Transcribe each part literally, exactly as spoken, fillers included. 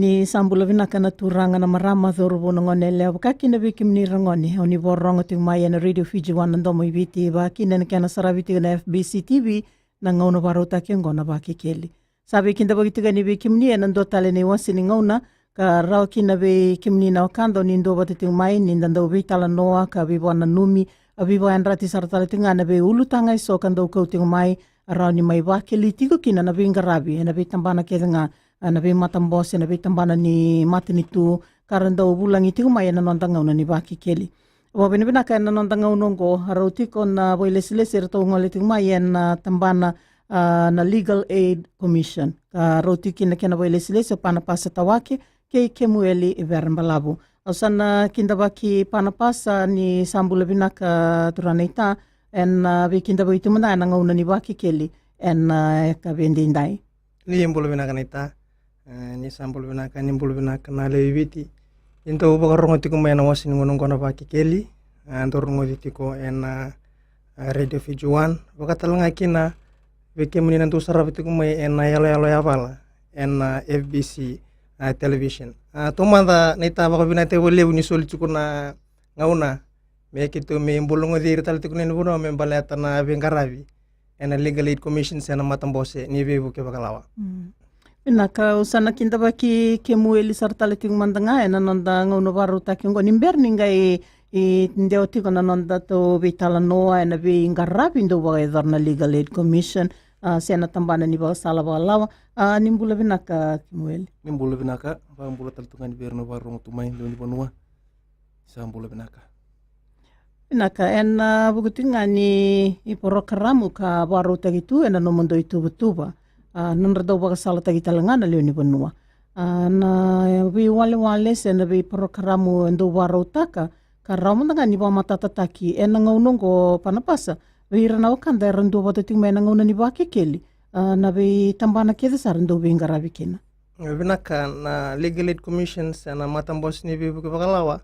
Ni sa bula vinaka na turaga, na marama, cauravou, na gone yalewa, vaka kina vei kemuni ragone o ni vakarorogo tiko mai ena Radio Fiji One, na domo i Viti, vaka kina na kena saravi tiko na F B C T V, na gauna vakarautaki oqo na Vakekeli. Sa veikidavaki tiko yani vei kemuni ena dua tale na iwase ni gauna, ka rawa kina vei kemuni na wekada o ni duavata tiko mai ni da dau veitalanoa ka veivakananumi, a veivakayadrati sara tale tiko ga na veiulutaga eso ka dau kau tiko mai, a rawa ni mai vakeli tiko kina na veiqaravi ena veitabana kece ga, a, na veimatabose, na veitabana ni matanitu, ka ra dau vulagi tiko mai ena noda gauna ni Vakekeli. Vakavinavinaka ena noda gauna oqo, a rau tiko na vakailesilesi eratou gole tiko mai ena tabana, a, na Legal Aid Commission. Ka rau tiko kina kena vakailesilesi o Panapasa Tawake kei Kemueli Verebalavu. Au sa na kidavaki Panapasa ni sa bula vinaka turaga naita, ena, a, veikidavaki tu mada ena gauna ni Vakekeli ena, a, yakavi edaidai. Ni bula vinaka naita. E, ni sa bula vinaka, ni bula vinaka na lewe i Viti. Ni dau vakarorogo tiko mai ena wase ni gauna oqo na Vakekeli, e, dau rogoci tiko ena, e, Radio Fiji One. Vakatale ga kina vei kemuni na dau sarava tiko mai ena yaloyalo yavala ena, e, F B C, e, television. A, taumada naita, vakavinaka vakalevu ni soli tiko na gauna me keitou me bula rogoci ira tale tiko na lewe ni vanua me baleta na veiqaravi ena Legal Aid Commission se na matabose ni veivuke vakalawa. Mm. Vinaka, au sa na kidavaki Kemueli sara tale tiko mada ga ena noda gauna vakarautaki oqo. Ni bera ni qai, e, dewa tiko na nodatou veitalanoa ena veiqaravi dau vakayacora na Legal Aid Commission, a, se na tabana ni vakasala vakalawa. A, ni bula vinaka Kemueli. Ni bula vinaka, vakabula tale tu ga yani vei ira na vakarorogo tu mai, lewe ni vanua. Sa bula vinaka. Vinaka, ena, a, vuku tiko ga ni, i porokaramu ka vakarautaki tu ena nomudou ituvatuva, a, nodra dau vakasalataki tale ga na lewe ni vanua. A, na veiwalewale se na veiporokaramu e dau vakarautaka, ka rawa mada ga ni vakamatatataki ena gauna oqo Panapasa, vei ira na wekada era duavata tiko mai ena gauna ni Vakekeli, a, na veitabana kece sara dau veiqaravi kina. E, vinaka, na Legal Aid Commission se na matabose ni veivuke vakalawa,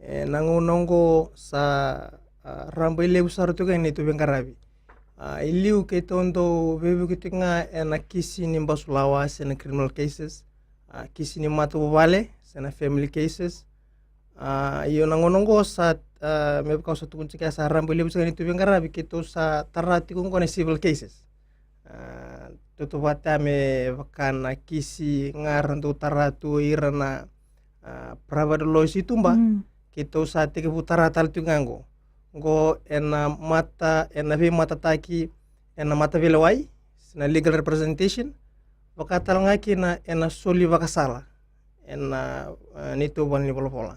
e, na gauna oqo sa, a, rabailevu sara tiko ga na neitou veiqaravi. A, i liu keitou dau veivuke tiko ga ena kisi ni basulawa se na criminal cases, a, kisi ni matavuvale se na family cases. A, io, na gauna oqo sa, a, me vaka au sa tukuna tiko, sa rabailevu tiko ga na neitou veiqaravi, keitou sa tara tiko oqo na civil cases. A, tautauvata me vaka na kisi ga ra dau tara tu ira na, a, private lawyers i tuba. Mm. Keitou sa tekivu tara tale tiko ga oqo. Oqo ena mata, ena veimatataki ena mataveilewai, na legal representation, vaka tale ga kina ena soli vakasala ena, e, neitou valenivolavola.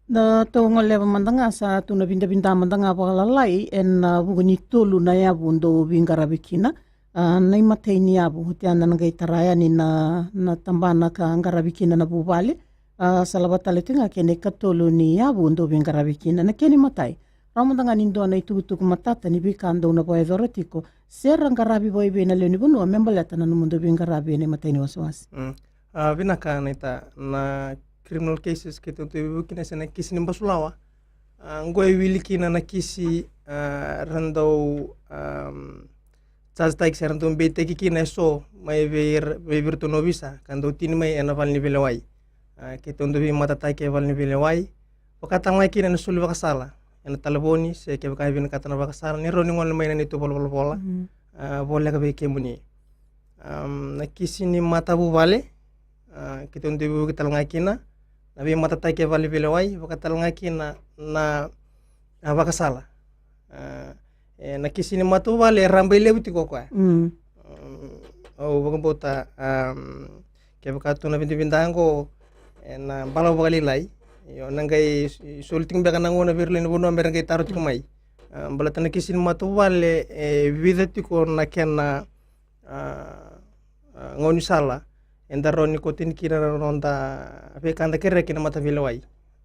Da tou goleva mada ga, sa tu na vidavida mada ga vakalalai ena, a, vuku ni tolu na yavu dou veiqaravi kina. A, na imatai ni yavu, oti ya da na qai tara yani na, na tabana ka qaravi kina na vuvale. A, sa lava tale tiko ga kei na ikatolu ni yavu dou veiqaravi kina. Na kena imatai, rawa mada ga ni dua na itukutuku matata ni veika dou na vakayacora tiko, se ra qaravi vakaivei na lewe ni vanua me baleta na nomudou veiqaravi ena imatai ni wasewase. Mm. A, vinaka naita, na criminal cases keitou dau veivuke kina se na kisi ni basulawa. A, oqo e wili kina na kisi, a, ra dau, am, charge taki se ra dau beitaki kina eso mai vei, vei iratou na ovisa ka dau tini mai ena valeniveilewai. A, keitou dau veimatataki e valeniveilewai. Vaka tale ga kina ena soli vakasala ena talevoni, se kevaka e vinakata na vakasala, ni rawa ni gole mai na neitou valenivolavola. Mhm. A, voleka vei kemuni. Am, na kisi ni matavuvale, a, keitou dau veivuke tale ga kina, na veimatataki e valeniveilewai, vaka tale ga kina na, na, a, vakasala. A, e, na kisi ni matavuvale e rabailevu tiko o koya. Mm. Mm, au vakabauta, am, kevaka tu na vidavida oqo, e, na balavu vakalailai, io, na qai s-, soli tiko beka na gauna vei ira lewe ni vanua me ra qai taro tiko mai. A, baleta na kisi ni matavuvale, e, vica tiko na kena, a, a, gaunisala eda rawa ni kauta yani kina na noda veika da kerea kina mataveilewai.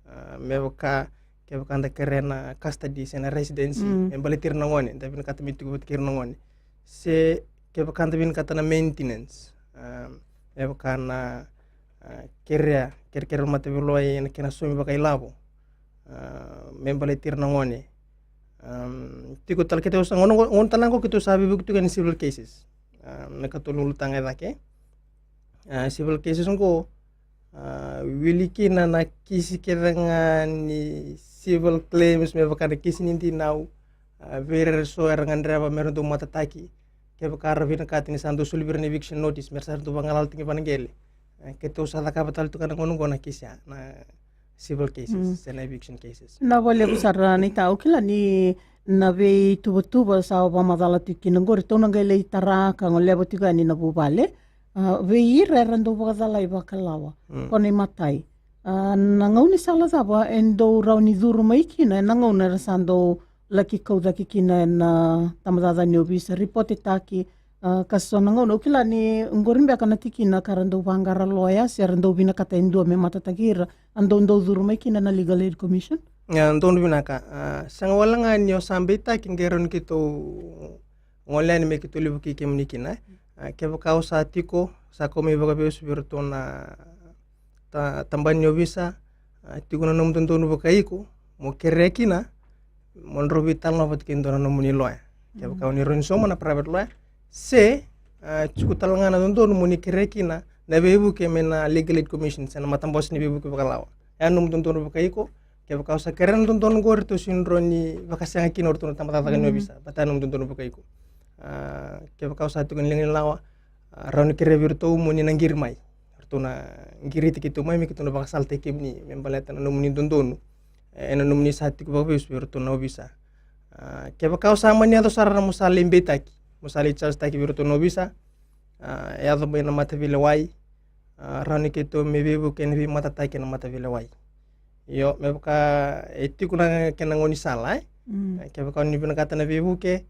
A, me vaka, kevaka da kerea na custody se na residency, mm, me baleti ira na gone, da vinakata me tiko vata kei ira na gone. Se kevaka da vinakata na maintenance, a, me vaka na, a, kerea, kerekere mataveilewai ena kena saumi vakailavo, a, me baleti ira na gone. Am, tiko tale keitou sa, gauna, gauna tale ga oqo keitou sa veivuke tiko ena civil cases. Am, na ikatolu na ulutaga e cake. A, civil cases qo, a, wili kina na kisi kece ga ni civil claims me vaka na kisi ni dinau, a, vei ira eso era gadreva me ra dau matataki. Kevaka ra vinakata ni sa dau soli vei ira na eviction notice, me ra sa dau vagalala tiko i vanaqele. A, keitou sa cakava tale tu ga na gauna qo na kisi ya, na civil cases, se na eviction cases. Na valevu sara ni ta, au kila ni na veituvatuva sa vakamacala tiko kina qori, tou na qai lai tara ka goleva tiko yani na vuvale. A, vei ira era dau vakacalai vakalawa, ko na imatai. A, na gaunisala cava e dau rawa ni curu mai kina ena gauna era sa dau laki kau cake kina ena tabacakacaka ni ovisa, ripotetaki, a, ka so na gauna. Au kila ni qori beka na tikina ka ra dau vaqara loya se ra dau vinakata e dua me matataki ira, a dau dau curu mai kina na Legal Aid Commission. A, donu vinaka. A, sega wale ga ni o sa beitaki qai rawa ni keitou gole yani me keitou levu kei kemuni kina. A, kevaka o sa tiko, sa kau mai vakavesu vei iratou na ta, tabana ni ovisa, a, tiko na nomu dodonu vakaiko, mo kerea kina, mo drau veitalanoa vata kei dua na nomuni loya. Kevaka o ni rawa ni sauma na private lawyer, se, a, tiko tale ga na dodonu mo ni kerea kina na veivuke mai na Legal Aid Commission, se na matabose ni veivuke vakalawa. Ya na nomu dodonu vakaiko, kevaka o sa kerea na dodonu qori, tou sega ni rawa ni vakasega kina o ratou na tabacakacaka ni ovisa, baleta ya na nomu dodonu vakaiko. A, kevaka o sa tiko ni liga ni lawa, a, rawa ni kerea vei iratou mo ni na qiri mai. Ratou na qiriti keitou mai me keitou na vakasalataki kemuni me baleta na nomuni dodonu, e, ena nomuni sa tiko vakavesu vei iratou na ovisa. A, kevaka o sa mani yaco sara mo sa lai beitaki, mo sa lai charge taki vei iratou na ovisa, a, yaco mai na mataveilewai, a, rawa ni keitou me veivuke ena veimatataki ena mataveilewai. Io, me vaka e tiko na kena gaunisala, e? Mm. E, kevaka o ni vinakata na veivuke,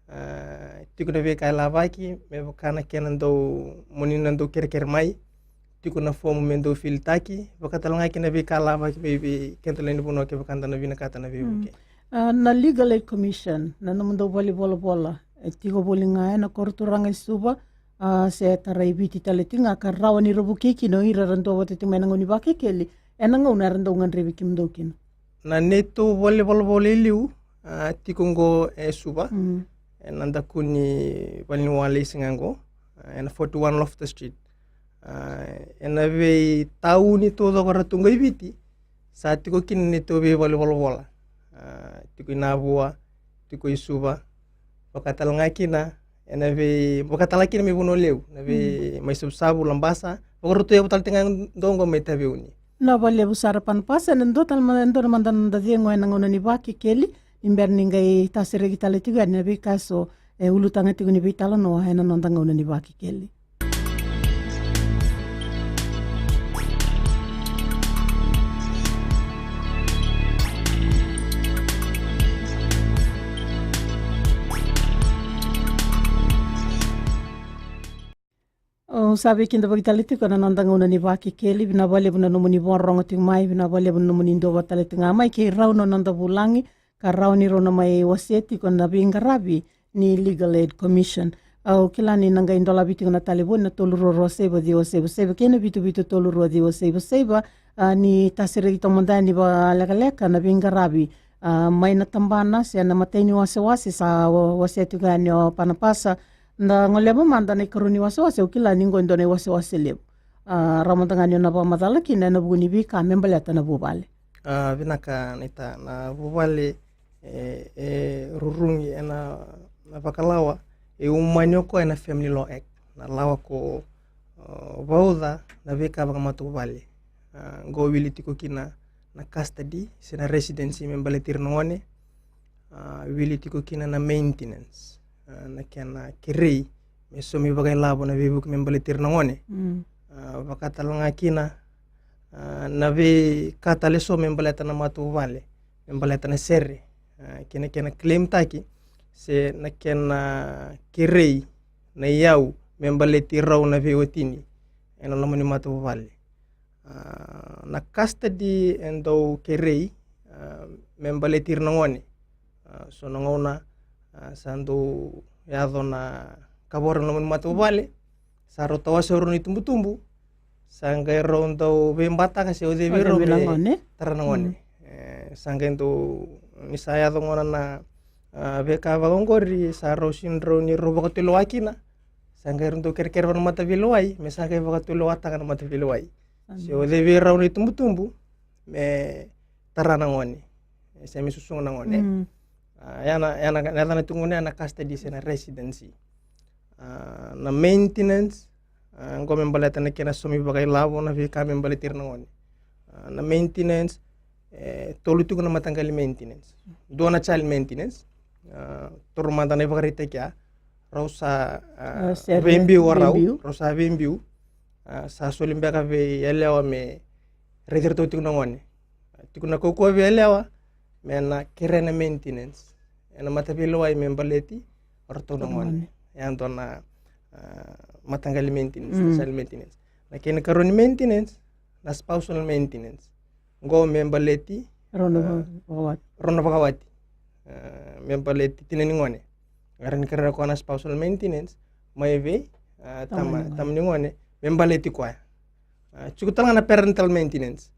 a, tiko na veika e lavaki, me vaka na kena dau, mo ni na dau kerekere mai, tiko na fomu me dau filitaki, vaka tale ga kina veika lavaki vei, vei keda lewe ni vanua kevaka da na vinakata na veivuke. Mm. A, na Legal Aid Commission, na nomudou valenivolavola, e tiko voli ga ena koro turaga e Suva, a, se tarai Viti tale tiko ga ka rawa ni ra vukei kina o ira era duavata tiko mai na gauna ni Vakekeli, ena gauna era dau gadrevi kemudou kina. Na neitou valenivolavola e liu, a, tiko qo e Suva, mm, ena daku ni valeniwalesi ga qo, a, ena forty-one Loftus Street. A, ena veitauni taucoko era tu qo i Viti, sa tiko kina na neitou veivalenivolavola. A, tiko i Navua, tiko i Suva, vaka tale ga kina, ena vei, vaka tale ga kina mai Vanua Levu, na vei, mm, mai Savusavu, Labasa, vakarautaki tale tiko ga qo mai Taveuni. Vinaka vakalevu sara Panapasa, ena dua tale ma, dua mada na noda cegu ena gauna ni Vakekeli, ni bera ni qai tasereki tale tiko yani na veika eso e ulutaga tiko ni veitalanoa ena noda gauna ni Vakekeli. O sa veikidavaki tale tiko ena noda gauna ni Vakekeli, vinaka vakalevu na nomuni vakarorogo tiko mai, vinaka vakalevu na nomuni duavata tale tiko ga mai kei rau na noda vulagi, ka rawa ni rau na mai wasea tiko na veiqaravi ni Legal Aid Commission. Au kila ni na qai dolavi tiko na talevoni na tolu rua rua saiva ciwa saiva saiva kei na vitu vitu tolu rua ciwa saiva saiva, a, ni tasereki toka mada yani vakalekaleka na veiqaravi, a, mai na tabana se na imatai ni wasewase sa wa-, wasea tiko yani o Panapasa. Da goleva mada na ikarua ni wasewase, au kila ni qo e dua na iwasewase levu. A, rawa mada ga ni o na vakamacala kina ena vuku ni veika me baleta na vuvale. A, vinaka naita, na vuvale e, e rurugi ena, na vakalawa, e umani o koya ena Family Law Act, na lawa ko, o, vauca na veika vakamatavuvale. A, qo wili tiko kina na custody se na residency me baleti ira na gone. A, wili tiko kina na maintenance, a, na kena kerei me saumi vakailavo na veivuke me baleti ira na gone. Mm. A, vaka tale ga kina, a, na veika tale eso me baleta na matavuvale, me baleta na sere, a, kei na kena claim taki se na kena kerei na iyau me baleti rau na veiwatini ena loma ni matavuvale. A, na custody e dau kerei, a, me baleti ira na gone. A, so na gauna, a, sa dau yaco na kavoro ena loma ni matavuvale, sa rau tawasei rau na itubutubu, sa qai rau dau veibataka se o cei vei rau me tara na gone. Mm. E, sa qai dau, ni sa yaco gona na, a, veika vaka oqori, sa rau sega ni rau ni rau vakatulewa kina, Sa qai ratou kerekere vaka na mataveilewai me sa qai vakatulewataka na mataveilewai. Se o cei vei rau na itubutubu me tara na gone, se me susuga na gone. Mm. A, ya na, ya na, na yacana tiko gona ya na custody se na residency. A, na maintenance, a, qo me baleta na kena saumi vakailavo na veika me baleti ira na gone. A, na maintenance, e tolu tiko na mataqali maintenance. Dua na child maintenance. A, toro mada na ivakaraitaki ya, rau sa, a, veibiu o rau, rau sa veibiu. A, sa soli beka vei yalewa me raici iratou tiko na gone. Tiko na kaukauwa vei yalewa me na kerea na maintenance ena mataveilewai me baleti o ratou na gone. E a dua na, a, mataqali maintenance, na child maintenance. Na kena ikarua ni maintenance, na spousal maintenance. Qo me baleti rau na vakawati. Rau na vakawati. A, me baleti tina ni gone. Era ni kerea koya na spousal maintenance mai vei, a, tama, tama ni gone me baleti koya. A, tiko tale ga na parental maintenance.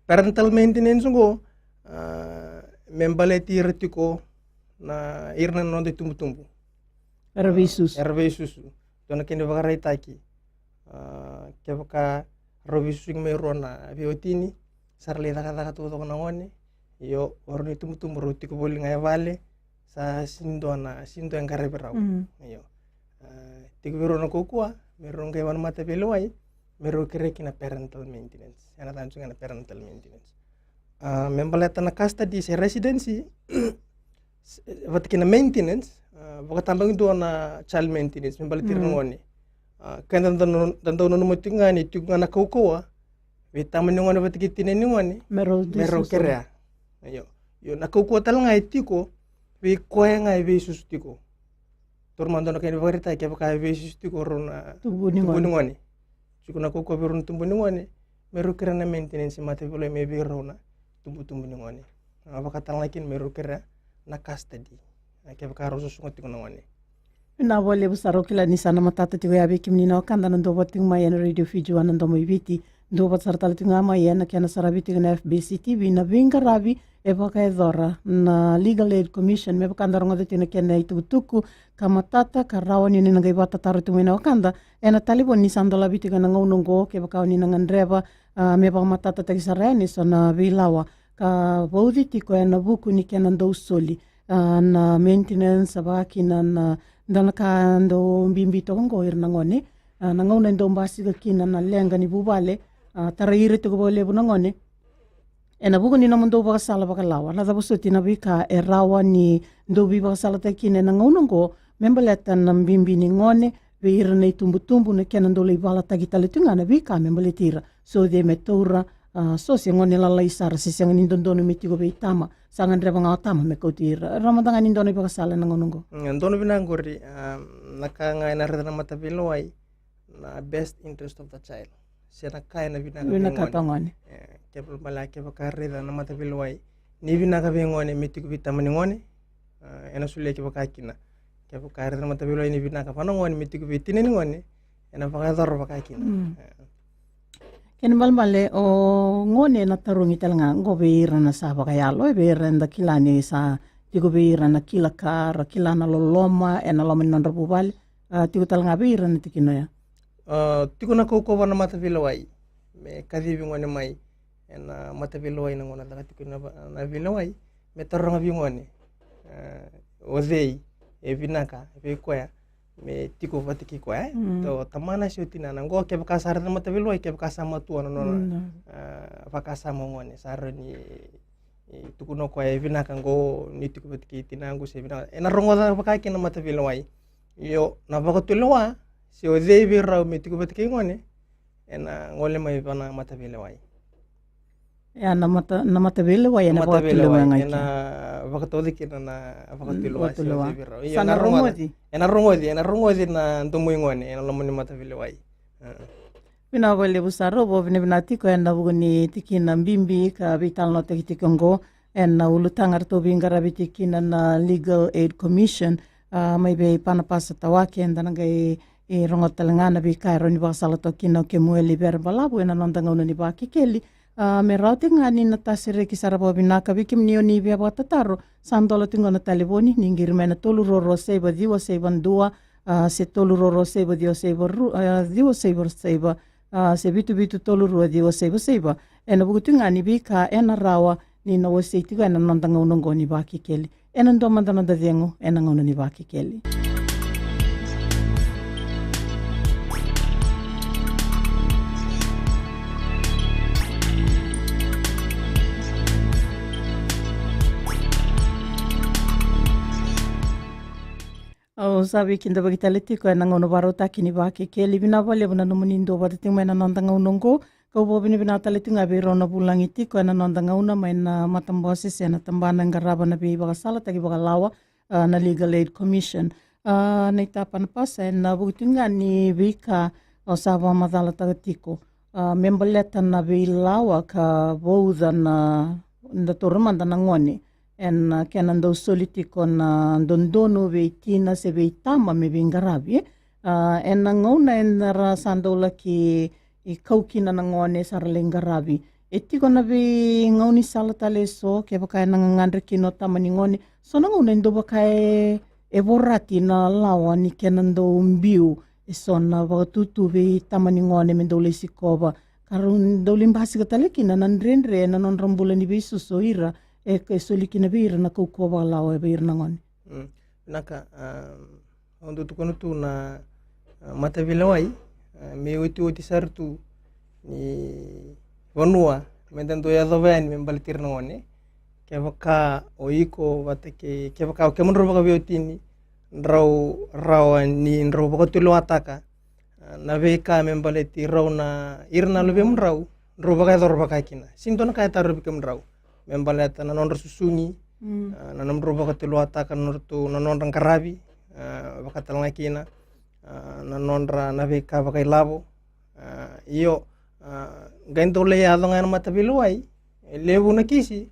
Parental maintenance qo, a, me baleti ira tiko na, ira na noda itubutubu. Era veisusu. Era veisusu. Dua na kena ivakaraitaki. A, kevaka rau veisusu mai rua na veiwatini, sa ra lai cakacaka taucoko na gone. Io, o rau na itubutubu rau tiko voli ga e vale, sa sini dua na, sini dua e qaravi rau. Io. A, tiko vei rau na kaukauwa me rau qai vaka na mataveilewai me rau kerea kina parental maintenance. Ena tani tiko ga na parental maintenance. A, me baleta na custody se residency, vata kei na maintenance, a, vakatabakidua na child maintenance me baleti ira na gone. A, keda da dau nanuma tiko ga ni tiko ga na kaukauwa vei tama ni gone vata kei tina ni gone me rau kerea. Io. Io, na kaukauwa tale ga e tiko vei koya ga e veisusu tiko. Toro mada na kena ivakaraitaki, kevaka e veisusu tiko rau na tubu ni gone. Tiko na kaukauwa vei rau na tubu ni gone me rau kerea na maintenance mataveilewai mai vei rau na tubutubu ni gone. A, vaka tale ga kina me rau kerea na custody, a, kevaka rau susuga tiko na gone. Vinaka vakalevu sara. Au kila ni sa na matata tiko ya vei kemuni na wekada na duavata tiko mai ena Radio Fiji One na Domo i Viti, duavata sara tale tiko ga mai ena kena saravi tiko na F B C T V na veiqaravi e vakayacora na Legal Aid Commission, me vaka da rogoca tiko na kena itukutuku ka matata ka rawa ni o ni na qai vakatataro tiko mai na wekada ena talevoni ni sa dolavi tiko ena gauna oqo, kevaka o ni na gadreva, a, me vakamatatataki sara yani eso na veilawa ka vauci tiko ena vuku ni kena dau soli, a, na maintenance, a, vaka kina na dua na ka dau bibi toka oqo ira na gone, a, na gauna e dau basika kina na leqa ni vuvale, a, tarai ira tiko vakalevu na gone. Ena vuku ni nomudou vakasala vakalawa, na cava soti na veika e rawa ni dou veivakasalataki kina ena gauna oqo me baleta na bibi ni gone vei ira na itubutubu, na kena dau lai valataki tale tu ga na veika me baleti ira, so cei me taura, a, so se gone lalai sara se sega ni dodonu me tiko vei tama, sa gadreva ga o tama me kauti ira. Rawa mada ga ni dua na ivakasala ena gauna oqo. Mm, dua na vinaka qori, a, na ka ga ena raica na mataveilewai na best interest of the child, se na ka ena vinaka vei gone. E, kevaka bale, kevaka raica na mataveilewai ni vinaka vei gone me tiko vei tama ni gone, a, ena solia kevaka kina. Kevaka raica na mataveilewai ni vinaka vua na gone me tiko vei tina ni gone, ena vakayacora vaka kina. Mm. E. Kena ibalebale, o gone ena tarogi tale ga oqo vei ira na sa vakayalo, e, vei ira eda kila ni sa tiko vei ira na kila ka, ra kila na loloma ena loma ni nodra vuvale, a, tiko tale ga vei ira na tikina oya. A, tiko na kaukauwa na mataveilewai me kacivi gone mai ena mataveilewai na gauna caka tiko na, na veilewai, me taroga vei gone, a, o cei e vinaka vei koya me tiko vata kei koya, e? Mm. O tamana se o tinana. Oqo kevaka sa raica na mataveilewai, kevaka sa matua na nona, mm, a, vakasama o gone, sa rawa ni, e, tukuna o koya e vinaka oqo ni tiko vata kei tinaqu se vinaka. Ena rogoca vaka kina na mataveilewai. Io, na vakatulewa se o cei vei rau me tiko vata kei gone, ena gole mai vua na mataveilewai. Ia, na mata, na mataveilewai ena vakatulewa ga kina. Ena vakatauca kina na vakatulewa se o cei vei rau. Io, sa na rogoci. Ena rogoci, ena rogoci na domo i gone ena loma ni mataveilewai. A. Vinaka vakalevu sara, au vakavinavinaka tiko ena vuku ni tikina bibi ka veitalanoataki tiko oqo ena ulutaga ratou veiqaravi tiko kina na Legal Aid Commission, a, mai vei Panapasa Tawake. Eda na qai, e, rogoca tale ga na veika e rawa ni vakasala toka kina o Kemueli Verebalavu ena noda gauna ni Vakekeli. A, me rawa tiko ga ni na tasereki sara vakavinaka vei kemuni o ni via vakatataro, sa dola tiko qo na talevoni, ni qiri mai na tolu rua rua saiva ciwa saiva dua, a, se tolu rua rua saiva ciwa saiva ru-, a, ciwa saiva saiva, a, se vitu vitu tolu rua ciwa saiva saiva. Ena vuku tu ga ni veika ena rawa ni na wasei tiko ena noda gauna oqo ni Vakekeli. Ena dua mada noda cegu ena gauna ni Vakekeli. Au sa veikidavaki tale tiko ena gauna vakarautaki ni Vakekeli. Vinaka vakalevu na nomuni duavata tiko mai ena noda gauna oqo. Kau vakavinavinaka tale tiko ga vei rau na vulagi tiko ena noda gauna mai na matabose se na tabana e qarava na veivakasalataki vakalawa, a, na Legal Aid Commission. A, na itapa na pasa ena vuku tiko ga ni veika au sa vakamacalataka tiko, a, me baleta na veilawa ka vauca na, da taura mada na gone ena kena dau soli tiko na dodonu vei tina se vei tama me veiqaravi. A, ena gauna era sa dau laki kau kina na gone sa ra lai qaravi, e tiko na veigaunisala tale eso, kevaka ena gagadre kina o tama ni gone. So na gauna e dau vaka e, e vorati na lawa ni kena dau biu eso na vakatutu vei tama ni gone me dau lai sikova, ka rau dau lai basika tale kina na dredre ena nodra bula ni veisusu o ira, e, e soli kina vei ira na kaukauwa vakalawa vei ira na gone. Mm. Vinaka, a, au dau tukuna tu na, a, mataveilewai, a, me otioti sara tu ni vanua me da dau yacova yani me baleti ira na gone. Kevaka o iko vata kei, kevaka o kemudrau vakaveiwatini, drau rawa ni drau vakatulewataka, a, na veika me baleti rau na, ira na luvemudrau, drau vakayacora vaka kina. Sega ni dua na ka e tarovi kemudrau me baleta na nodra susugi, mm, a, na nomudrau vakatulewataka na nodratou, na nodra qaravi, a, vaka tale ga kina, a, na nodra na veika vakailavo. A, io, a, qai dau lai yaco ga ena mataveilewai, e levu na kisi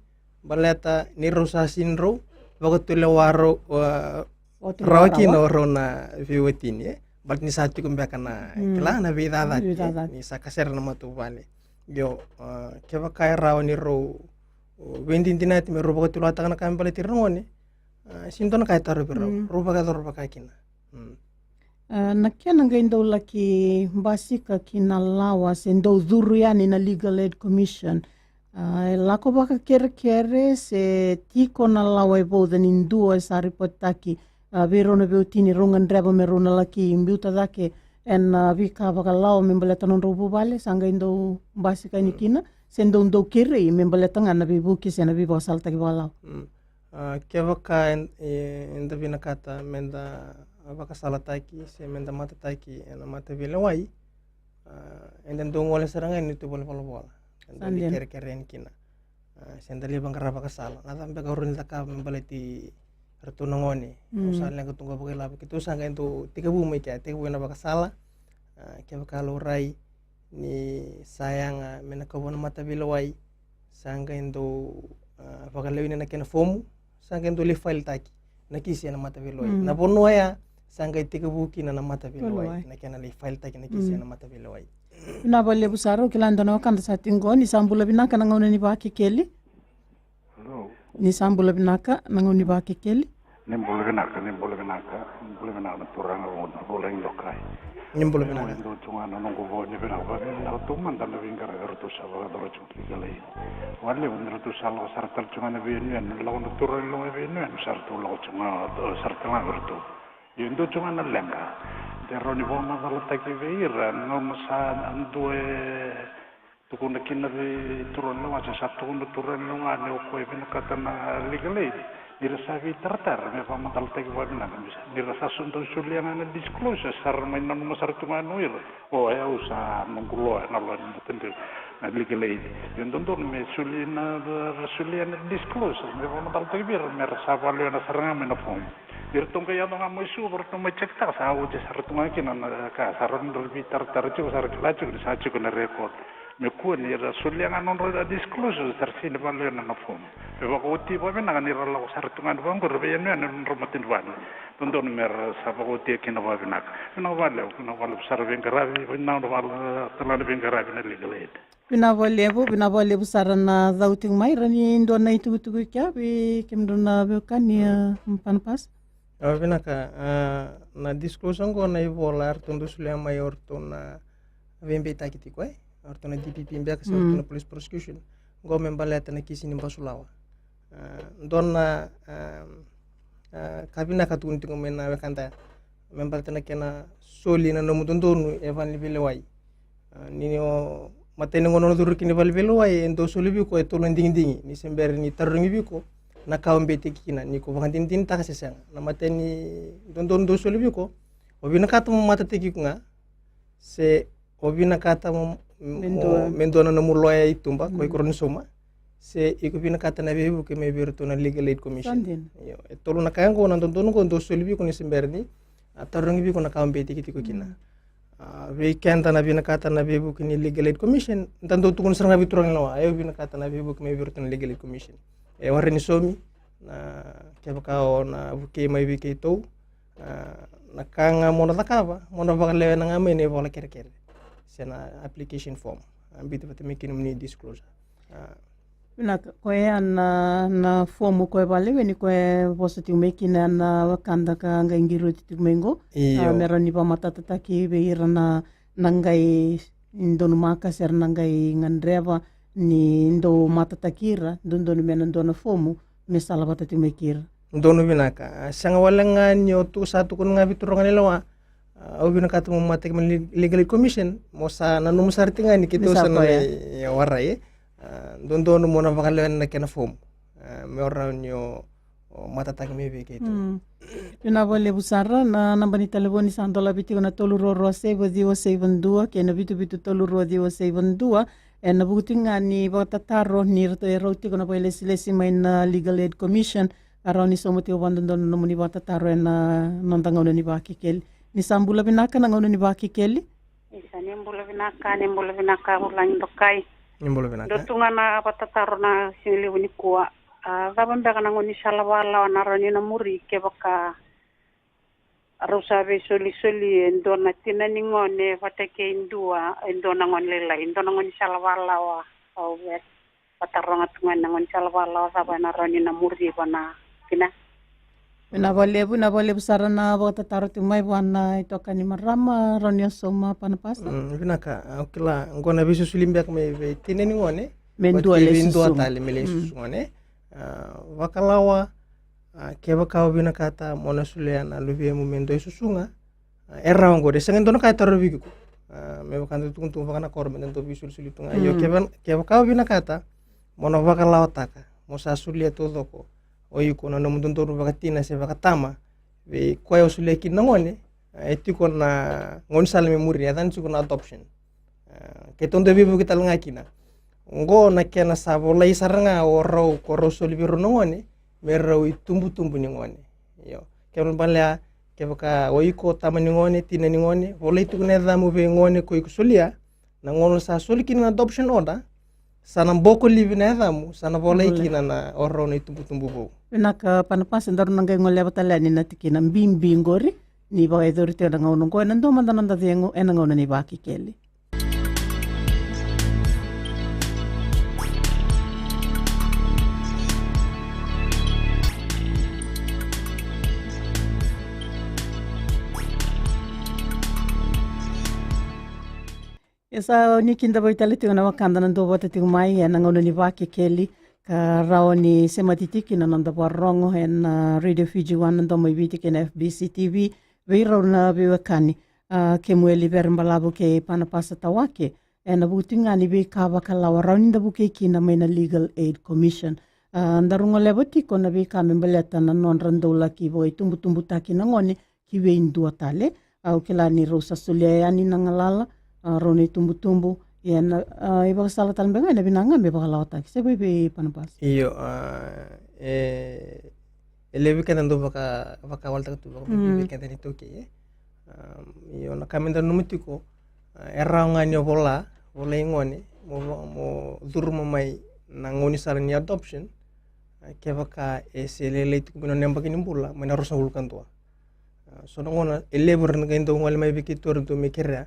baleta ni rau sa sega ni rau vakatulewa rau, a, vakatulewa rawa kina o rau na veiwatini, e. Baleta ni sa tiko beka na, mm, kila, na veicacati, veicacati, ni sa kasere na matavuvale. Io, a, kevaka e rawa ni rau, o, veidinadinati me rau vakatulewataka na ka me baleti ira na gone, a, sega ni dua na ka e tarovi rau, mm, rau vakayacora vaka kina. Mm. A, na kena qai dau laki basika ki na lawa se dau curu yani na Legal Aid Commission, a, e lako vakakerekere se tiko na lawa e vauca ni dua e sa ripotitaki, a, vei rau na veiwatini, rau gadreva me rau na laki biuta cake ena, a, veika vakalawa me baleta nodrau vuvale, sa qai dau basika yani kina, se dau, dau kerei me baleta ga na veivuke se na veivakasalataki vakalawa. Mm. A, kevaka e, e, eda vinakata me da vakasalataki se me da matataki ena mataveilewai, a, eda dau gole sara ga ena neitou valenivolavola. Eda lai kerekere yani kina. A, se da lai vaqara vakasala. Na cava beka o rawa ni cakava me baleti iratou na gone? Mm. Au sa leqa tu qo vakailavo, keitou sa qai dau tekivu mai kea, tekivu ena vakasala. A, kevaka laurai ni sa yaga me na kau vua na mataveilewai, sa qai dau, a, vakalewe yani na kena fomu, sa qai dau lai failitaki na kisi ena mataveilewai. Mm. Na vanua ya sa qai tekivu kina na mataveilewai, veilewai, na kena lai failitaki na kisi, mm, ena mataveilewai. Vinaka vakalevu sara. Au kila e dua na wekada sa tiko qo. Ni sa bula vinaka, na gauna ni Vakekeli. Hello. Ni sa bula vinaka, na gauna ni Vakekeli. Ni bula vinaka, ni bula vinaka, ni bula vinaka na turaga, na vulagi dokai. Ni bula vinaka. Ni dua tu ga na noqu vo ni vinaka, vakavinaka tu mada na veiqaravi eratou sa vakayacora tu ki Legal Aid. Vakalevu ni ratou sa lako sara tale tu ga na veiyanuyanu, lako na turaga ni loma ni veiyanuyanu, sa ratou lako tu ga, sa ratou lako tu. Io, dua tu ga na leqa. De rawa ni vakamacalataki vei ira, na gauna sa dua e tukuna kina vei turaga ni lewa, se sa tukuna turaga ni lewa ni o koya e vinakata na Legal Aid, ni ra sa veitaratara me vakamacalataki vakavinaka. Ni ra sa so dau solia ga na disclosure, sa ra mai nanuma sara tu ga o ira, o, e, au sa noqu loya, na loya ni matadredre na Legal Aid. Io, dodonu me solia na, ra solia na disclosure me vakamacalataki vei ira me ra sa vakalewena sara ga mai na fomu. Ni ratou qai yaco ga mai Suva, ratou mai cekitaka, sa oti sara tu ga kina na ka, sa rawa ni ra veitaratara tiko, sa ra kila tiko ni sa tiko na record. Me kua ni ra solia ga na nodra disclosure, sa ra sega ni vakalewena na fomu. Me vakaoti vakavinaka ni ra lako sara tu ga ni vaqori veiyanuyanu ena nodra matanitu vale. Dodonu me ra sa vakaotia kina vakavinaka. Vinaka vakalevu, vinaka vakalevu sara veiqaravi, vinaka vakalevu tale ga na veiqaravi na Legal Aid. Vinaka vakalevu, vinaka vakalevu sara na cau tiko mai. Rawa ni dua na itukutuku i kea vei kemudrau na veiwekani, a, Panapasa? Au vinaka, a, na disclosure oqo na ivola eratou dau solia mai o ratou na veibeitaki tiko, e? O ratou na D P P beka se o ratou na police prosecution. Oqo me baleta na kisi ni basulawa. A, dua na, a, a, ka vinaka tukuni tiko mai na wekada ya me baleta na kena soli na nomu dodonu e vale ni veilewai. A, ni o matai ni gauna o curu kina i vale ni veilewai, e dau soli vei iko e tolu na digidigi ni se bera ni tarogi vei iko na ka o beitaki kina, ni ko vakadinadinataka se sega. Na matai ni dodonu dau soli vei iko, o vinakata mo matataki iko ga, se o vinakata mo, mo, me dua na nomu loya i tuba ko i Koronisoma, se iko vinakata na veivuke mai vei iratou na Legal Aid Commission. Io, e tolu na ka oqo na dodonu oqo dau soli vei iko ni se bera ni a tarogi vei iko na ka o beitaki tiko kina. A, vei keda na vinakata na veivuke ni Legal Aid Commission, da dau tukuna sara ga vei turaga ni lewa, e, au vinakata na veivuke mai vei iratou na Legal Aid Commission. E warai ni saumi na, kevaka o na vukei mai vei keitou, a, na ka ga mo na cakava, mo na vakalewena ga mai na ivola kerekere se na application form, a, biuta vata mai kina nomuni disclosure. A, Vinaka, koya na, na fomu koya vakaleweni koya e vosa tiko mai kina na wekada ka qai qiri oti tiko mai qo. Io. A, me rawa ni vakamatatataki vei ira na, na qai donumaka se ra na qai gadreva ni dau matataki ira, dodonu me na dua na fomu me salavata tiko mai kei ira. Donu vinaka. A, sega wale ga ni o tu sa tukuna ga vei turaga ni lewa, a, au vinakata mo mataki mai Legal Aid Commission, mo sa nanuma sara tiko ga ni keitou sa na, e, warai, e. A, dodonu mo na vakalewena na kena fomu. A, me o rawa ni o, o matataki mai vei keitou. Mm. Vinaka vakalevu sara. Na naba ni talevoni sa dolavi tiko na tolu rua rua saiva ciwa saiva dua kei na vitu vitu tolu rua ciwa saiva dua. Ena vuku tiko ga ni vakatataro ni ratou e rau tiko na vakailesilesi mai na Legal Aid Commission, ka rawa ni sauma tiko vakadodonu na nomuni vakatataro ena noda gauna ni Vakekeli. Ni sa bula vinaka na gauna ni Vakekeli. Isa, ni bula vinaka, ni bula vinaka, vulagi dokai. Ni bula vinaka. Dua tu ga na vakatataro na siga levu nikua. A, cava beka na gaunisala vakalawa na rawa ni na muri kevaka rau sa veisolisoli e dua na tina ni gone vata kei dua, e dua na gone lailai, e dua na gaunisala vakalawa, au via vataroga tu ga na gaunisala vakalawa cava ena rawa ni na muri vua na tina. Vinaka vakalevu, vinaka vakalevu sara na vakatataro tiko mai vua na itokani marama, rawa ni o sauma Panapasa. Mm, vinaka, au kila, oqo na veisolisoli beka mai vei tina ni gone. Me dua, vata kei dua susuga tale me lai susu gone. A, vakalawa, a, kevaka o vinakata mo na solia na luvemu me dua e susuga, a, e rawa oqori, e sega ni dua na ka e tarovi iko. A, me vaka dau tukutuku vaka na koro me dau veisolisoli tu ga. Io, keva, kevaka o vinakata mo na vakalawataka, mo sa solia taucoko o iko na nomu dodonu vakatina se vakatama vei koya o solia kina na gone, a, e tiko na gaunisala me muri, e yacana tiko na adoption. A, keitou dau veivuke tale ga kina. Oqo na kena sa volai sara ga o rau, ko rau soli vei rau na gone me rau itubutubu ni gone. Io. Kena ibalebale, kevaka o iko tama ni gone, tina ni gone, volai tiko na yacamu vei gone ko iko solia, na gauna sa soli kina na adoption order, sa na boko livi na yacamu, sa na volai kina na o rau na itubutubu vou. Vinaka Panapasa, daru na qai goleva tale yani na tikina bibi qori ni vakayacori tiko na gauna oqo, ena dua mada noda cegu ena gauna ni Vakekeli. E sa ni kidavaki tale tiko na wekada na duavata tiko mai ena gauna ni Vakekeli, ka rawa ni semati tiko kina na noda vakarorogo ena, a, Radio Fiji One, na Domo i Viti kei na F B C T V, vei rau na veiwekani, a, Kemueli Verebalavu kei Panapasa Tawake, ena vuku tiko ga ni veika vakalawa rawa ni da vukei kina mai na Legal Aid Commission. A, daru goleva tiko na veika me baleta na nodra dau laki vakaitubutubutaki na gone ki vei dua tale. Au kila ni rau sa solia yani na galala, a, rau na itubutubu, ia na, a, ivakasala tale beka ga ena vinaka ga me vakalawataki. Se vei, vei Panapasa? Io, a, e, e levu keda dau vaka, vakawaletaka tu, vaka, vei keda ni taukei, e. A, io, na ka me da nanuma tiko, a, e rawa ga ni o vola, volai gone, mo, mo curuma mai na gaunisala ni adoption, a, kevaka e se lailai tiko mai na nona yabaki ni bula mai na ruasagavulu ka dua. A, so na gauna e levu era na qai dau gole mai vei keitou, era dau mai kerea,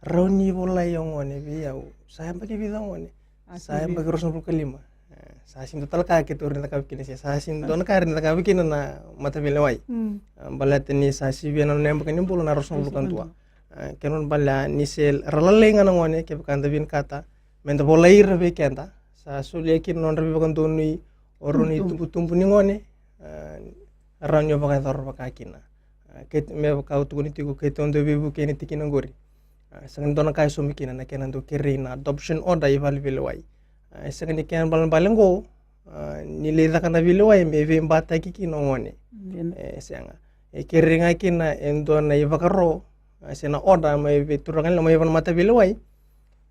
rawa ni volai o gone vei au, sa yabaki vica o gone? Sa yabaki ruasagavulu ka lima. E, Sa sega ni dua tale ka keitou rawa ni cakava kina, se sa sega ni dua na ka rawa ni cakava kina na mataveilewai. Mm. A, baleta ni sa sivia na nona yabaki ni bula na ruasagavulu ka dua. A, kena ibalebale ni se ra lalai ga na gone, kevaka da vinakata me da volai ira vei keda, sa solia kina na nodra veivakadonui o rau na itubutubu ni gone. A, rawa ni o vakayacora vaka kina. A, kei, me vaka au tukuna tiko, keitou dau veivuke ena tikina oqori. A, sega ni dua na ka e saumi kina na kena dau kerei na adoption order i vale ni veilewai. A, e sega ni kena ibalebale oqo, a, ni lai caka na veilewai me veibataki kina o gone. Dina. E sega. E kerei ga kina e dua na ivakaro, a, se na order mai vei turaga ni loma, mai vei na mataveilewai,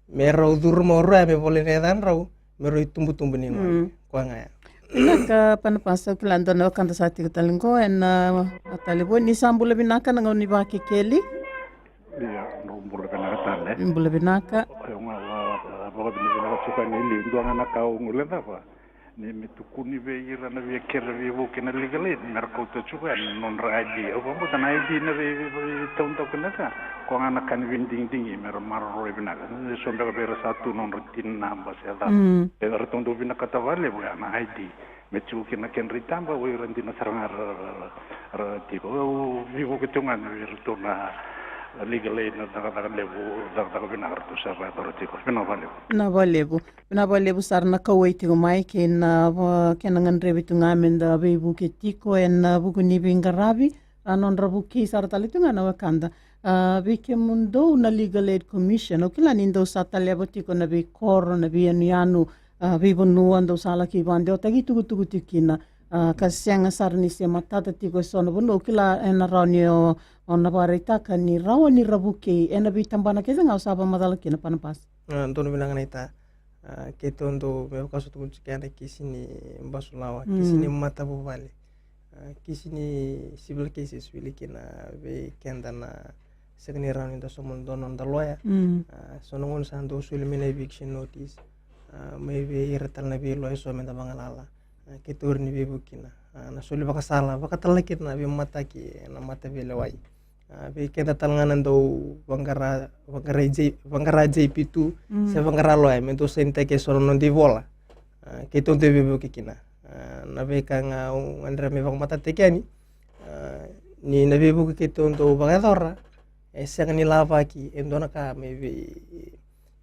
me rau curu mai o rau ya me volai na yacadrau, me rau itubutubu ni gone. Mm. Koya ga ya. Vinaka Panapasa, au kila dua na wekada sa tiko tale qo ena, a, talevoni. Ni sa bula vinaka na gauna ni Vakekeli. Ia, drau bula vinaka tale. Bula vinaka. Io, ga, ga, ga, vakavinavinaka tiko yani, Li, dua ga na ka au guileca va. Ni me tukuni vei ira na via kere veivuke na Legal Aid me ra kauta tiko yani na nodra I D. Au vakabauta na I D na vei, vei, veitaudaku na ka, koya ga na ka ni veidigidigi me ra maroroi vinaka. Ni so beka vei ira sa tu nodra TIN naba se ca. Mm. E ratou dau vinakata vakalevu ya na I D me tiko kina na kedra itaba, o ira dina sara ga ra, ra, ra, ra tiko. Au veivuke tiko ga na vei iratou na Legal Aid, na cakacaka levu, cakacaka vinaka ratou sa vakayacora tiko. Vinaka vakalevu. Vinaka vakalevu. Vinaka vakalevu sara na kauwai tiko mai kei na, a, kena gadrevi tu ga me da veivuke tiko ena, a, vuku ni veiqaravi, a, nodra vukei sara tale tu ga na wekada. A, vei kemudou na Legal Aid Commission, au kila ni dou sa taleva tiko na veikoro, na veiyanuyanu, a, veivanua dou sa laki vakadewataki itukutuku tiko kina, a, ka sega sara ni se matata tiko e so na vanua. Au kila ena rawa ni o, o na vakaraitaka ni rawa ni ra vukei ena veitabana kece ga o sa vakamacala kina, Panapasa. A, donu vinaka naita. A, keitou dau, me vaka au sa tukuna tiko, keda kisi ni basulawa, kisi ni matavuvale. A, kisi ni civil cases wili kina vei keda na sega ni rawa ni da sauma na dua na noda loya. Mm. A, so na gauna sa dau soli mai na eviction notice, a, mai vei ira tale na veiloya so me da vagalala. A, keitou rawa ni veivuke kina. A, na soli vakasala, vakatale kina na veimataki ena mataveilewai. A, vei keda tale ga na dau vaqara, vaqara J, vaqara J P two, mm, se vaqara loya me dau sainitaki e so na noda ivola. A, keitou dau veivuke kina. A, na veika ga au gadreva me vakamatatataki yani, a, ni na veivuke keitou dau vakayacora e sega ni lavaki e dua na ka mai vei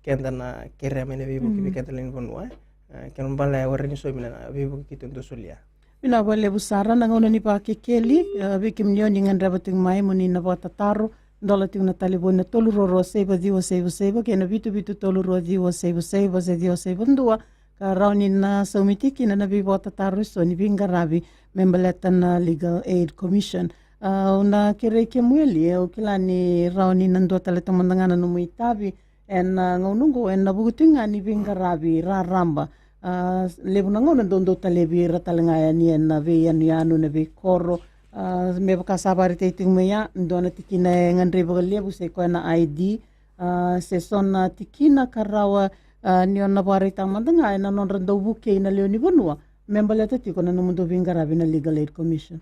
keda na kerea mai na veivuke, mm, vei keda lewe ni vanua. A, kena ibalebale e warai ni saumi na veivuke keitou dau solia. Vinaka vakalevu sara na gauna ni Vakekeli. A, vei kemuni o ni gadreva tiko mai mo ni na vakatataro, dola tiko na talevoni na tolu rua rua saiva ciwa saiva saiva kei na vitu vitu tolu rua ciwa saiva saiva se ciwa saiva dua, ka rawa ni na saumi tiko kina na veivakatataro e so ni veiqaravi me baleta na Legal Aid Commission. A, au na kerei kemuni, au kila ni rawa ni na dua tale tu mada ga na nomu itavi ena, a, gauna oqo ena vuku tiko ga ni veiqaravi raraba. A, levu na gauna dau dau talevi ira tale ga yani ena veiyanuyanu, na veikoro. A, me vaka sa vakaraitaki tiko mai ya, dua na tikina e gadrevi vakalevu se koya na I D. A, se so na tikina ka rawa, a, ni o na vakaraitaka mada ga ena nodra dau vukei na lewe ni vanua me baleta tiko na nomudou veiqaravi na Legal Aid Commission.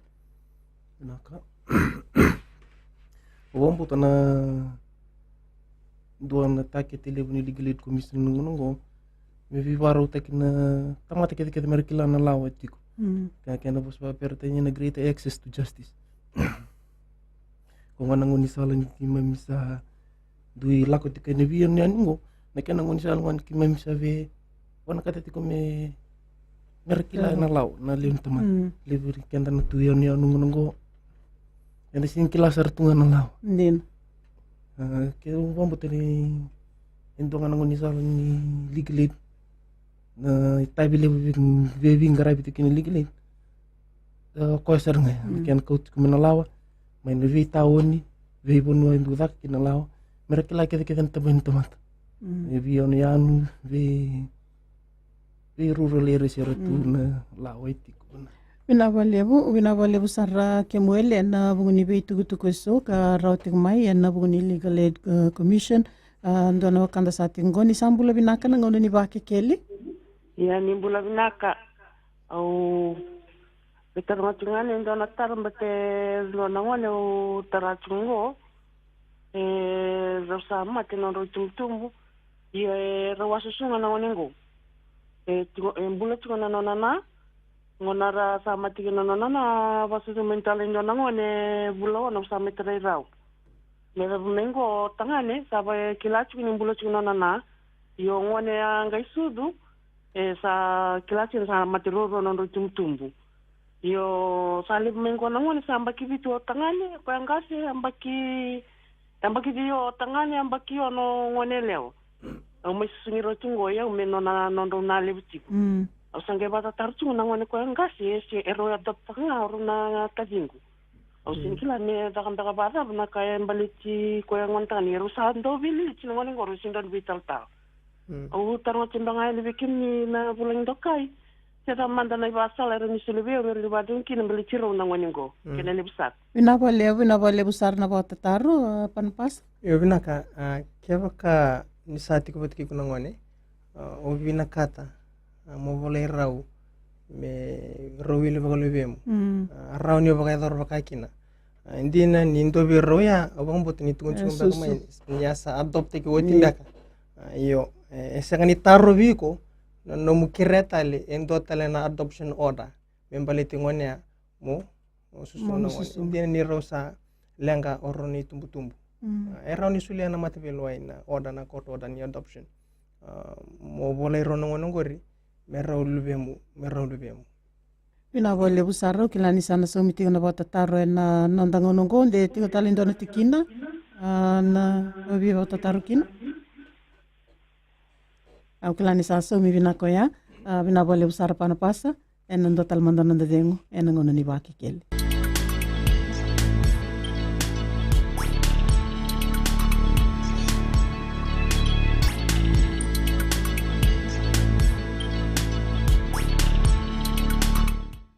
Vinaka. Au vakabauta na dua na takete levu ni Legal Aid Commission na gauna oqo me veivakarautaki na tamata kecekece me ra kila na lawa e tiko. Mm. Ka kena vosa vakaperitania na greater access to justice. Ko ga na gaunisala ni keimami sa dui lako tiko ena veiyanuyanu oqo, na kena gaunisala ga ni keimami sa veivanakata tiko me, me ra kila na lawa na lewe ni tamata. Mm. Levu vei keda na tu yanuyanu gauna oqo, eda sega ni kila sara tu ga na lawa. Dina. A, keitou vakabauta ni e dua ga na gaunisala ni Legal Aid, na itavi levu vei, vei, veiqaravi tiko kina Legal Aid. A, koya sara ga ya, mm, kena kau tiko mai na lawa, mai na veitaoni, veivanua e dau caka kina na lawa, me ra kila kecekece na tabana ni tamata. Mm. E veiyanuyanu, vei, vei rural areas era tu, mm, na lawa e tiko. Vinaka vakalevu, vinaka vakalevu sara Kemueli ena vuku ni veitukutuku eso ka rawa tiko mai ena vuku ni Legal Aid, e, Commission. A, dua na wekada sa tiko qo, ni sa bula vinaka na gauna ni Vakekeli. Ia, ni bula vinaka. Au veitaro ga tiko ga ni dua na taro, baleta e dua na gone au tara tiko qo, e rau sa mate na nodrau itubutubu. Ia, e rau a susu ga na gone qo. E tiko, e bula tiko na nona na. Gona ra sa mate kina na nona na, vasusu mai tale e dua na gone e vula ono sa mai tarai rau. Me cava mai qo o tagane, sa vakila tiko ni bula tiko na nona na. Io gone a qai sucu, e sa kila tiko ni sa mate ruarua na nodrau tubutubu. Io sa levu mai qo na gone sa yabaki vitu o tagane, koya qase yabaki, yabaki ciwa o tagane, yabaki ono o gone yalewa. Au mai susugi rau tu qo i au me nona, nodrau na levu tiko. Mm. Au sa qai vakatataro tu na gone koya qase, e se, erau adopt-taka ga o rau na taciqu. Au sega ni kila me cakacaka vakacava na ka e baleti koya gone tagane, erau sa dau veilili tu na gone qo, rau sega ni dau veitalatala. Mm. Au taroga tiko ga yani vei kemuni na vulagi dokai. Se cava mada na ivakasala era ni soli vei au me ra ni vakacegu kina baleti rau na gone qo. Mm. Kena levu sara. Vinaka vakalevu, vinaka vakalevu sara na vakatataro, a, Panapasa. Io vinaka, a, kevaka ni sa tiko vata kei iko na gone, a, o vinakata, a, mo volai rau me rau wili vakaluvemu. Mm. A, rawa ni o vakayacora vaka kina. A, e dina ni dua vei rau ya, au vakabauta ni tukuni tiko beka mai ni a sa adopt-taki oti beka. A, io, e, e sega ni tarovi iko na nomu kerea tale e dua tale na adoption order me baleti gone ya mo, mo susu na gone. Dina ni rau sa leqa o rau na itubutubu. Mm. A, e rawa ni solia na mataveilewai na order, na court order ni adoption. A, mo volai rau na gone oqori me rau luvemu, me rau luvemu. Vinaka vakalevu sara, au kila ni sa na saumi tiko na vakatataro ena noda gauna oqo, de tiko tale e dua na tikina, a, na via vakatataro kina. Au kila ni sa saumi vinaka oya, a, vinaka vakalevu sara Panapasa, ena dua tale mada na noda cegu ena gauna ni Vakekeli.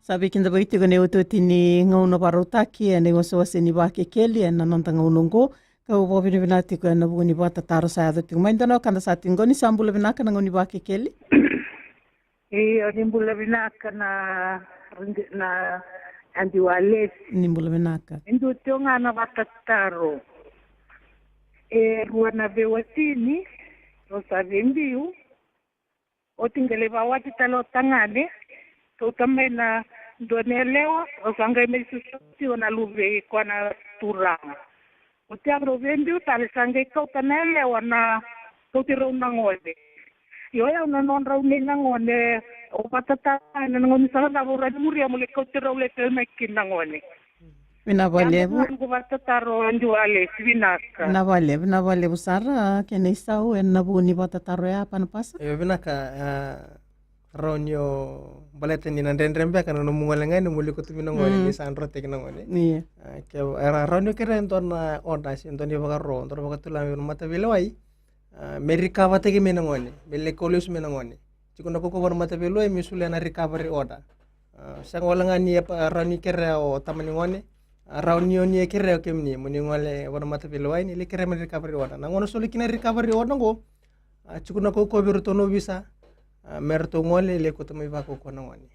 Sa veikidavaki tiko na iotioti ni gauna vakarautaki ena iwasewase ni Vakekeli ena noda gauna oqo. Kau vakavinavinaka tiko ena vuku ni vakatataro sa yaco tiko mai. Dua na wekada sa tiko qo, ni sa bula vinaka na gauna ni Vakekeli. Io, ni bula vinaka na, na Adi Walesi. Ni bula vinaka. E dua tiko ga na vakatataro. E rua na veiwatini, rau sa veibiu. Oti qai lai vakawati tale o tagane, kauta mai na dua na yalewa, rau sa qai mai susu tiko na luve i koya na turaga. Oti ya rau veibiu tale, sa qai kauta na yalewa na kauti rau na gone. Io, o yau na nodrau nei na gone, au vakatataro ena gauna ni sa cava au rawa ni muria meu lai kauti rau lai tale mai kina na gone. Vinaka vakalevu. Noqu vakatataro Adi Walesi, vinaka. Vinaka vakalevu, vinaka vakalevu sara, kena isau ena vuku ni vakatataro ya Panapasa. Io, vinaka, a, rawa ni o baleta ni na dredre beka na nomu gole ga ni mo lai kauta mai na gone, mm, ni sa drotaki na gone. Io. A, ke, a, rawa ni o kerea e dua na order se dua na ivakaro, dua na vakatulewa mai na mataveilewai. A, me recover-taki mai na gone, me lai kau lesu mai na gone. Tiko na kaukaua na mataveilewai me solia na recovery order. A, sega wale ga ni e pa, rawa ni kerea o tama ni gone, a, rawa ni o ni e kerea o kemuni mo ni gole vua na mataveilewai ni lai kerea mai na recovery order. Na gauna soli kina na recovery order oqo, a, tiko na kaukaua vei iratou na ovisa, a, me ratou gole lai kauta mai vakaukauwa na gone.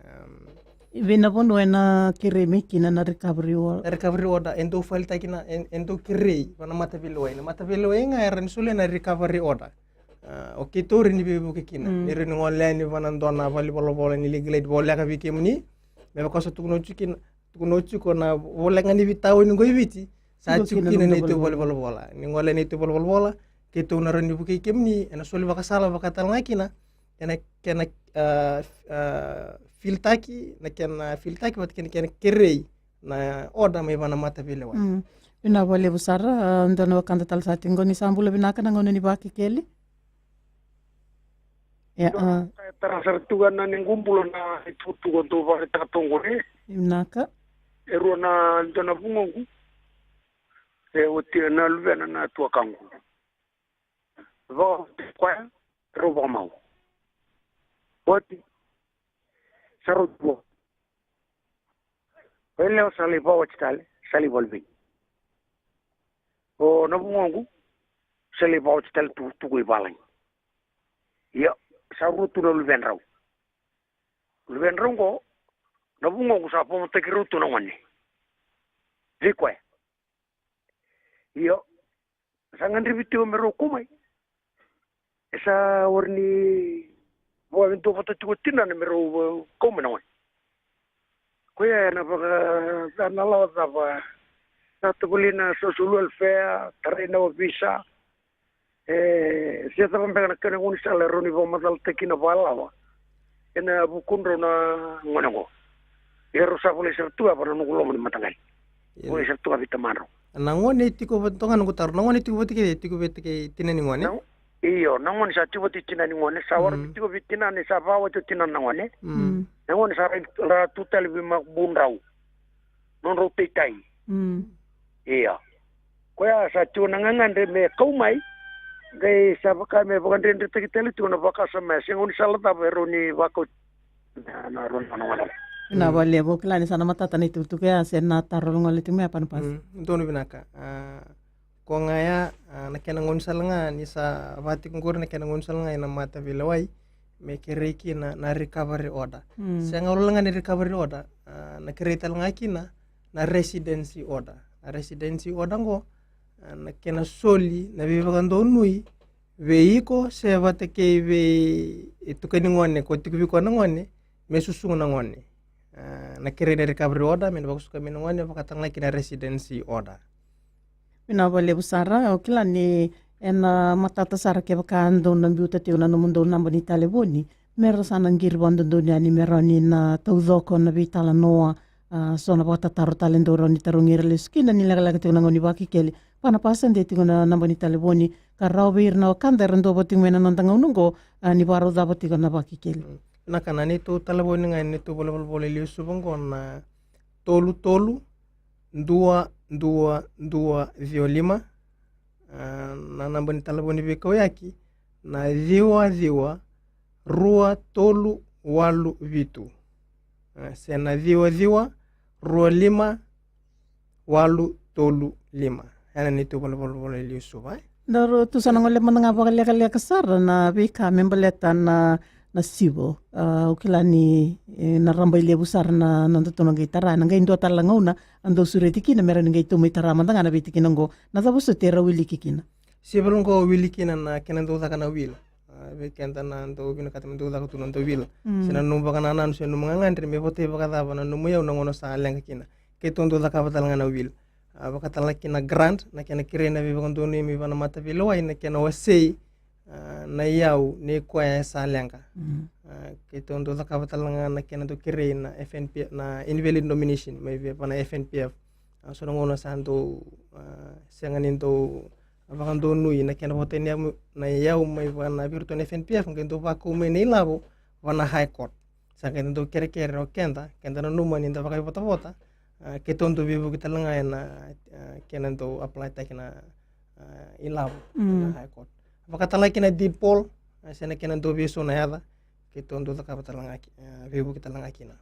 Em, vei na vanua ena kerei mai kina na recovery order? Na recovery order e dau file-taki na, e, e dau kerei vua na mataveilewai. Na mataveilewai ga era ni solia na recovery order. A, o keitou rawa ni veivuke kina. Mm. Ni rawa ni gole yani vua na dua na valenivolavola ni lai qai voleka vei kemuni. Me vaka sa tukuna oti kina, tukuna oti ko na voleka ni veitawani qo i Viti. Sa tiko kina na neitou valenivolavola. Ni gole na neitou valenivolavola, keitou na rawa ni vukei kemuni, ena soli vakasala vaka tale ga kina, kena, kena, a, a, file-taki, na kena file-taki vata kei na kena kerei na order mai vua na mataveilewai. Mm. Vinaka vakalevu sara, a, dua na wekada tale sa tiko qo, ni sa bula vinaka na gauna ni Vakekeli. Ia, a. Tara sara tu ga na noqu bula na itukutuku dou vakaraitaka tu qori. Vinaka. E rua na, dua na vugoqu. E oti na luvena na tuakaqu. Vakaoti koya, rau vakamau. Oti, sa rau tu. O yalewa sa lai vakaoti tale, sa lai vakaluveni. O na vugoqu sa lai vakaoti tale tu, tu ko i valagi. Ia, sa rua tu na luvedrau. Luvedrau qo, na vugoqu sa vomotaki rau tu na gone vei koya. Io, sa gadrevi tiko me rau kau mai. E sa ori ni Vua e dua vata tiko tinana me rau, e, kau mai na gone. Koya ena vaka, na lawa cava? Sa tavali na social welfare, tarai na ovisa. E, se cava beka na kena gaunisala e rawa ni vakamacalataki kina vakalawa ena vukudrau na gone oqo? E rau sa volai sara tu ga vaka na noqu loma ni mataqali. Volai sara tu ga vei tamadrau. Na gone e tiko vata, toka noqu taro, na gone e tiko vata kei, e tiko vata kei tina ni gone? Na, io, na gone sa tiko vata kei tina ni gone, sa waraki tiko vei tinana, sa vakawati o tinana na gone. Mm. Na gone sa rai, ra tu tale vei makubudrau. Nodrau taitai. Mm. Ia. Koya sa tiko na gagadre me kau mai. Qai sa vaka me vakadredretaki tale tiko na vakasama ya, se gaunisala cava e rawa ni vakau. Na, na rua na gone. Na vale, au kila ni sa na matata na itukutuku ya, se na taro gole tiko mai ya Panapasa. Mm, donu vinaka. A, ko ga ya, a, na kena gaunisala ga ni sa vaka tiko qori na kena gaunisala ga ena mataveilewai me kerei kina na recovery order. Mm. Sega wale ga ni recovery order, a, na kerei tale ga kina na residency order. Na residency order qo, a, na kena soli na veivakadonui vei iko se vata kei vei, e, tuka ni gone, ko tiko vei koya na gone, me susuga na gone. A, na kerei na recovery order me na vakasuka mai na gone, vakatalega kina residency order. Vinaka vakalevu sara, au kila ni ena matata sara kevaka dou na biuta tiko na nomudou naba ni talevoni, me ra sa na qiri vakadodonu yani me rawa ni na taucoko na veitalanoa, a, so na vakatataro tale dou rawa ni tarogi ira lesu kina ni lekaleka tiko na gauna ni Vakekeli. Panapasa, de tiko na naba ni talevoni ka rawa vei ira na wekada era duavata tiko mai na noda gauna oqo, a, ni vakarau cava tiko na Vakekeli. Mm. Vinaka, na neitou talevoni ga ena neitou valenivolavola e Suva oqo na tolu tolu dua dua dua ciwa lima. A, na naba ni talevoni veikauyaki na ciwa ciwa rua tolu walu vitu. A, se na ciwa ciwa rua lima walu tolu lima. Ena neitou valenivolavola e Suva, e. Daru tu sa na gole mada ga vakalekaleka sara na veika me baleta na, na civil. A, au kila ni, e, na rabailevu sara na, na nodatou na qai tara, na qai dua tale na gauna a dau sureti kina me rawa ni qai tou mai tara mada ga na veitikina oqo. Na cava soti era wiliki kina? Civil oqo wiliki kina na kena dau caka na will. A, vei keda na dau vinakata me dau caka tu na dau will. Mm. Se na nomu vakanananu se nomu gagadre me votai vakacava na nomu iyau na gauna sa leqa kina. Keitou dau cakava tale ga na will. A, vakatalega kina grant, na kena kerei na veivakadonui mai vua na mataveilewai na kena wasei, a, na iyau nei koya e sa leqa. Mm. A, keitou dau cakava tale ga na kena dau kerei na F N P, na invalid nomination mai vei, vua na F N P F. A, so na gauna sa dau, a, sega ni dau vakadonui na kena votai na iyau, na iyau mai vua na, vei iratou na F N P F, qai dau vakau mai na ilavo vua na High Court. Sa qai dau kerekere o keda, keda nanuma ni da vakaivotavota, a, keitou dau veivuke tale ga ena, a, kena dau apply taki na, a, ilavo, mm, na High Court. Vakatalega kina deed poll, a, se na kena dau veisau na yaca, keitou dau cakava tale ga ki-, a, veivuke tale ga kina.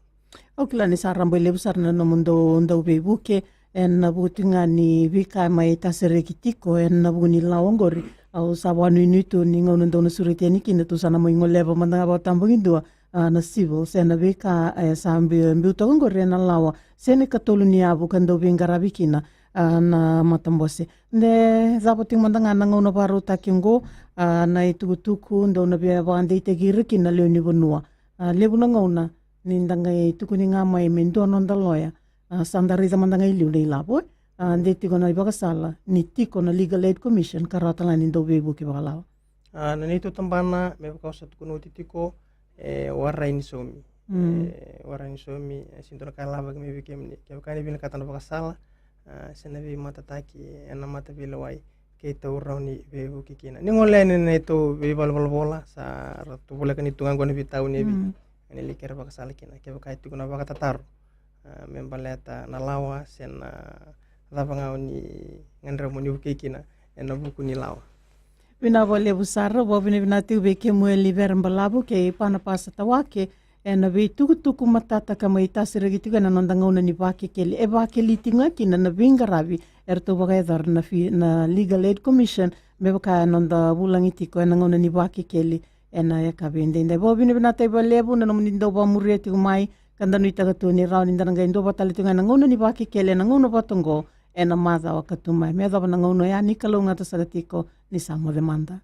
Au kila ni sa rabailevu sara na nomudou dau veivuke ena vuku tiko ga ni veika mai tasereki tiko ena vuku ni lawa oqori. Au sa vakanuinui tu ni gauna dou na sureti yani kina tou sa na mai goleva mada ga vakatabakidua, a, na civil se na veika, e, sa bi-, biu toka oqori ena lawa se na ikatolu ni yavu ka dau veiqaravi kina, a, na matabose. De cava tiko mada ga na gauna vakarautaki oqo, a, na itukutuku dou na via vakadeitaki ira kina na lewe ni vanua. A, levu na gauna ni da qai tukuni ga mai me dua noda loya, a, sa da raica mada ga i liu na ilavo, e. A, de tiko na ivakasala ni tiko na Legal Aid Commission ka rawa tale ga ni dau veivuke vakalawa. A, na neitou tabana, me vaka au sa tukuna oti tiko, e, warai ni saumi. Mm. E, warai ni saumi, e, sega ni dua na ka e lavaki mai vei kemuni. Kevaka ni vinakata na vakasala, a, se na veimatataki ena mataveilewai, keitou rawa ni veivuke kina. Ni gole yani na neitou veivalenivolavola, sa ratou voleka ni tu ga qo na veitau ni yavi. Mm. Ni lai kere vakasala kina. Kevaka e tiko na vakatataro, a, me baleta na lawa se na cava ga o ni gadreva mo ni vukei kina ena vuku ni lawa. Vinaka vakalevu sara, vakavinavinaka tiko vei kemuni Livera Balavu kei Panapasa Tawake ena veitukutuku matata ka mai tasereki tiko ena noda gauna ni Vakekeli. E vakeli tiko ga kina na veiqaravi eratou vakayacora na fi-, na Legal Aid Commission, me vaka e noda vulagi tiko ena gauna ni Vakekeli ena yakavi edaidai. Vakavinavinaka vakalevu na nomuni dau vakamuria tiko mai, ka da nuitaka tu ni rawa ni da na qai duavata tale tiko ga ena gauna ni Vakekeli ena gauna vata oqo ena macawa ka tu mai. Me yacova na gauna oya, ni kalougata saka tiko, ni sa moce mada.